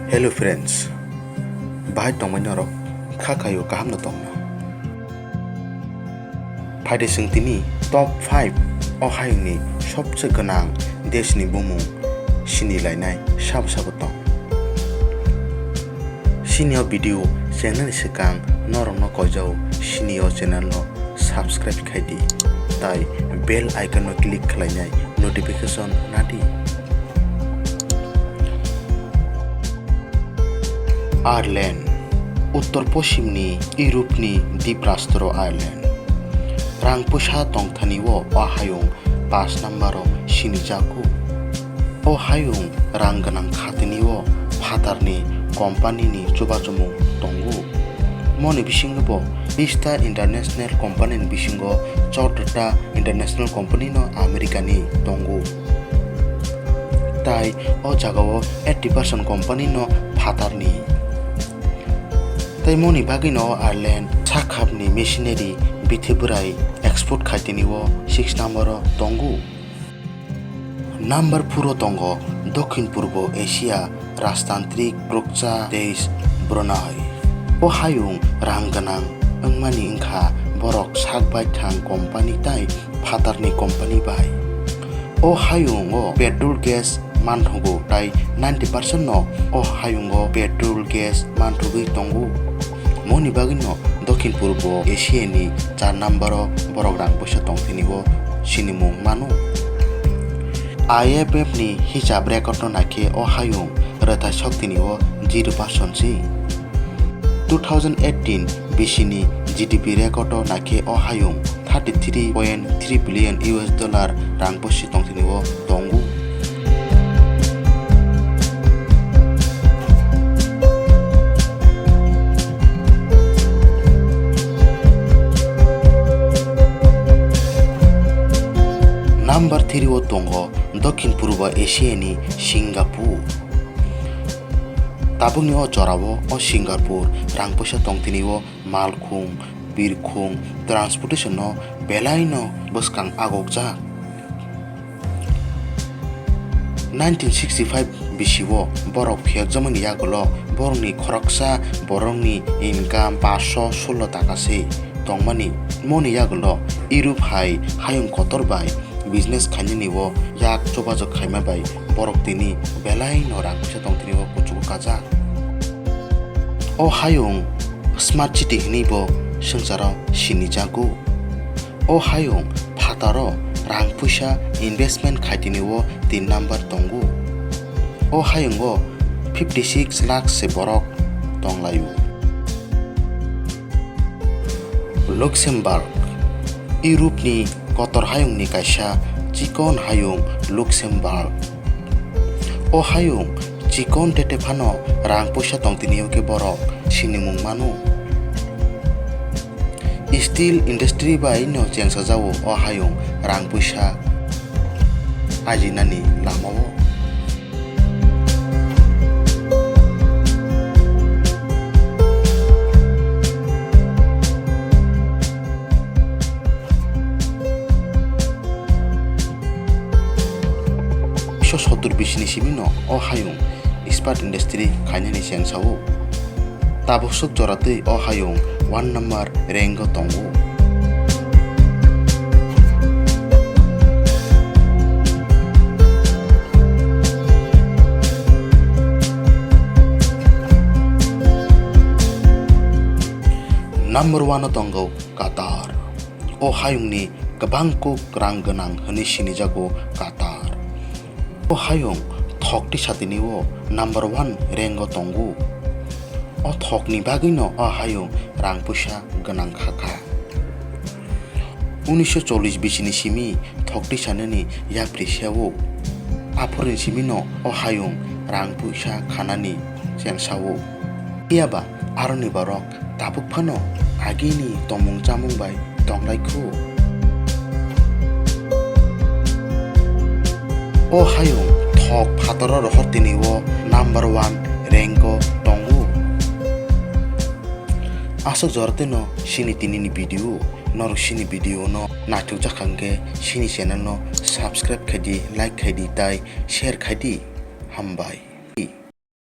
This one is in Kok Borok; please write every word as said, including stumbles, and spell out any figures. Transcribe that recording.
Hello friends, bahai tongmani norok? Kha khaio kaham no tongna? Phaidi chwng tini top five o hayungni sobse gwnang deshni bumung sini lainai sabo sabo tong. Sini o video chengnani swkang norokno koijao sini o channel no subscribe khaidi, tai bell icon no click khlainai notification nadi. Ireland, Uttor Poschimni Europe ni dip rastro Ireland. Rang puisa tongthani o, o hayung pas number o sini jago. O hayung rang gwnang khatini o phatarni company ni chubachumung tongo. Moni bisingo bo Vista International Company ni bisingo chorta International Company no America ni tongo. Tai o jagao eighty percent company no phatarni. Tai moni bagwi no Ireland sakhapni machinery bithi bwrai export khaitini o six number o tongo. Number four o tongo Dokhin Purbo Asia Rajtantrik Prokcha Desh Brunei. O hayung rang gwnang wngmani wngkha borok sak bai thang company tai phatarni company bai. O hayung o petrol gas manthogo tai ninety percent no o hayung o petrol gas manthogwi tongo. Moni bagwi no Dokhin Purbo Asia ni char number o borok rang puisa tongthini o sinimung mano. I M F ni hisab record no naikhe o hayung rwthai soktini o zero percent si. Two thousand eighteen bisini G D P record o naikhe o hayung thirty three point three billion U S dollar rang puisi tongthini o tongo. Number three o tongo Dokhin Purbo Asia ni Singapore. Tabukni o jorao o Singapore rang puisa tongthini o malkhung, birkhung, transportation no belai no bwskang agokjak. Nineteen sixty-five bisio borok phiyokjakmani yagulo borokni khoroksa borokni income paanch sho sullo taka se tongmani. Moni yagulo Europe hai hayung kotor bai business khainani o yak chubajak khaima bai borok tini belai no rang puisa tongthini o kuchugo kajak. O hayung smart city hinwi bo swngcharo sinijago. O hayung phataro rang puisa investment khaitini o tin number tongo. O hayungo fifty six lakh se borok tonglaio. Luxembourg, Europe ni kotor hayungni kaisa chikon hayung Luxembourg. O hayung chikon tete phano rang puisa tongtini o khe borok sinimung mano. Steel industry bai no chengsajao o hayung rang puisa ajinani lamao. Unisho sottor bisini simi no o hayung ispat industry khainani chengsao. Tabuk swk jora twi o hayung one number rank o tongo. Number one o tongo Qatar. O hayungni kwbang kuk rang gwnang hwnwi sinijago Qatar. O hayung thok tisa tini o number one rank o tongo. O thokni bagwino o hayung rang puisa gwnang kha kha. Unisho chollish bisini simi thok tisa nani yapri se o. Aphurni simino o hayung rang puisa khanani chengsao. Phiya ba aroni borok tabuk phano agini tongmung chamung bai tonglaikhu. O hayung thok phataro rohor tini o number one rank o tongo. Aswk jora teno sini tinini video, norok sini video no naithok jakha hwnkhe sini channel no subscribe khaidi, like khaidi tai share khaidi. Hambai.